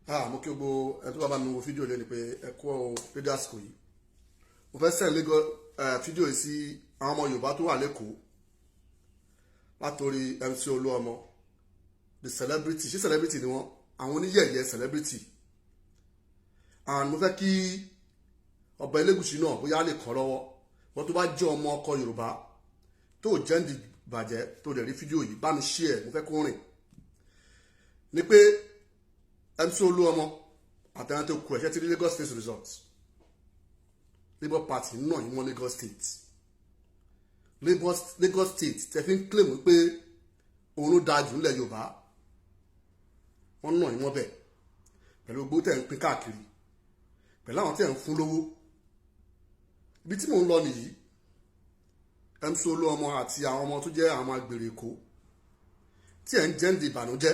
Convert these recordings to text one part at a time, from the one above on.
Ah, mo kí gbogbo ẹni tó bá bá mi wo fídíò lẹ́nu pé ẹ kú ọ dédé àsìkò yìí. Mo fẹ́ send Lagos fídíò yìí sí àwọn ọmọ Yorùbá tó wà lẹ́kọ̀ọ́, látòrí MC Olúọmọ the celebrity. Ṣé celebrity ni wọ́n? Àwọn oníyẹ̀yẹ́ celebrity. And mo fẹ́ kí ọba Elégùṣì náà bóyá lè kọ́ lọ́wọ́ wọ́n. Tó bá jẹ́ ọmọ ọkọ Yorùbá tó jẹ́ ń di bàjẹ́, tó lè rí fídíò yìí, bá mi share. Mo fẹ́ kó rìn ni pé MC Olúọmọ àtàwọn tó kù ẹ̀ṣẹ́ ti rí Lagos State results. Labour Party náà yìí wọ́n Lagos State, Lagos State tẹ fi ń claim pé òun ló dáa jù nílẹ̀ Yorùbá, wọ́n náà yìí wọ́n bẹ̀ pẹ̀lú gbogbo tẹ̀ ń pín káàkiri, pẹ̀lú àwọn tẹ̀ ń fún lówó. Ibi tí mò ń lọ nìyí. MC Olúọmọ àti àwọn ọmọ tó jẹ́ àwọn agbèrè Èkó tí ẹ̀ ń jẹ́ ń di ìbànújẹ́,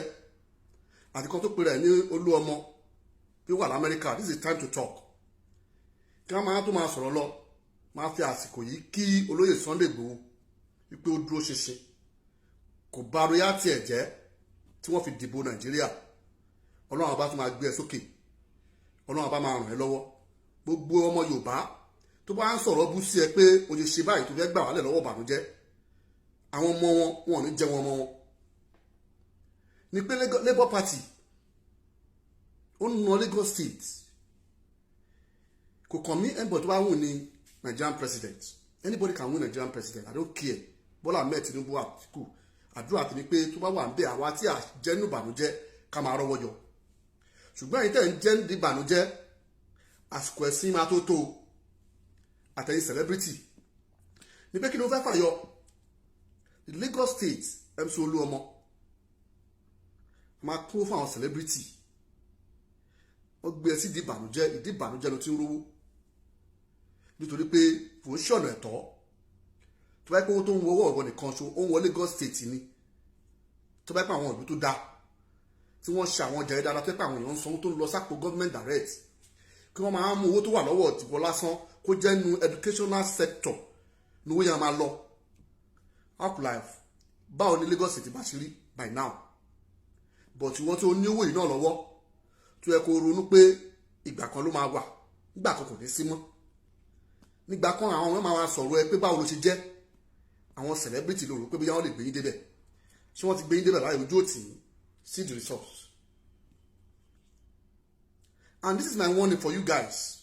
àti kan tó pèrè ní Olúọmọ tí ó wà lamẹ́ríkà, this is the time to talk. Kí wọ́n máa tó máa sọ̀rọ̀ lọ, máa fi àsìkò yìí kí olóyè Sunday Igboho wípé ó dúró ṣinṣin, kò bá royalty ẹ̀ jẹ́ tí wọ́n fi dìbò Nàìjíríà. Ọlọ́run bá tún máa gbé ẹ sókè, Ọlọ́run bá máa ràn ẹ́ lọ́wọ́. Gbogbo ọmọ Yorùbá tó bá ń sọ̀rọ̀ bú sí ẹ pé o ṣe ṣe báyìí tó fẹ́ gbà wálẹ̀ lọ́wọ́ ìbànújẹ́, àwọn ọmọ wọn, wọn ò ní jẹ́ wọn ọmọ wọn. Ní pé Labour Party ó ń na Lagos State, kò kàn mí. Anybody tó bá wù ní Nigerian president, anybody can win Nigerian president, I don't care. Bọ́lá Ahmed Tinubu, Àtìkù, àdúrà tèmi pé tó bá wà ń bẹ, àwa tí a jẹ́ nínú ìbànújẹ́, ká máa rọ́wọ́ yọ. Ṣùgbọ́n èyí tẹ̀ ń jẹ́ ní ìbànújẹ́, àsìkò ẹ̀sìn máa tó tó àtẹ̀yìn celebrity. Ní pé kí ló fẹ́ fàyọ Lagos State, MC Olúọmọ máa kún fún àwọn celebrity, wọ́n gbé ẹ sí ìdí ìbànújẹ́. Ìdí ìbànújẹ́ ló ti ń rówó, nítorí pé kò ń ṣọ̀nà ẹ̀tọ́. Tó bá pẹ́ owó tó ń wọwọ́ ọ̀wọ́ nìkan ṣo, ó ń wọ Lagos State ni. Tó bá pẹ́ àwọn ìlú tó dáa tí wọ́n ṣe àwọn ọjà yẹn dáadáa, tó pẹ́ àwọn èèyàn ń sanwó tó ń lọ sápò government direct, kí wọ́n máa mú owó tó wà lọ́wọ́ tìwọ́ lásán, kó jẹ́ nu educational sector ní owó yẹn máa lọ up life. Báwo ni Lagos State bá ṣe rí by now? But ìwọ́n tó ní owó yìí náà lọ́wọ́, tó yẹ kó ronú pé ìgbà kan ló máa wà, nígbà kan kò ní sí mọ́, nígbà kan àwọn ọmọ máa sọ̀rọ̀ ẹ pé báwo ló ṣe jẹ́. Àwọn celebrity ló rò pé bóyá wọ́n lè gbé yín débẹ̀. Ṣé wọ́n ti gbé yín débẹ̀ láì ojú òtì yín? See the results. And this is my warning for you guys.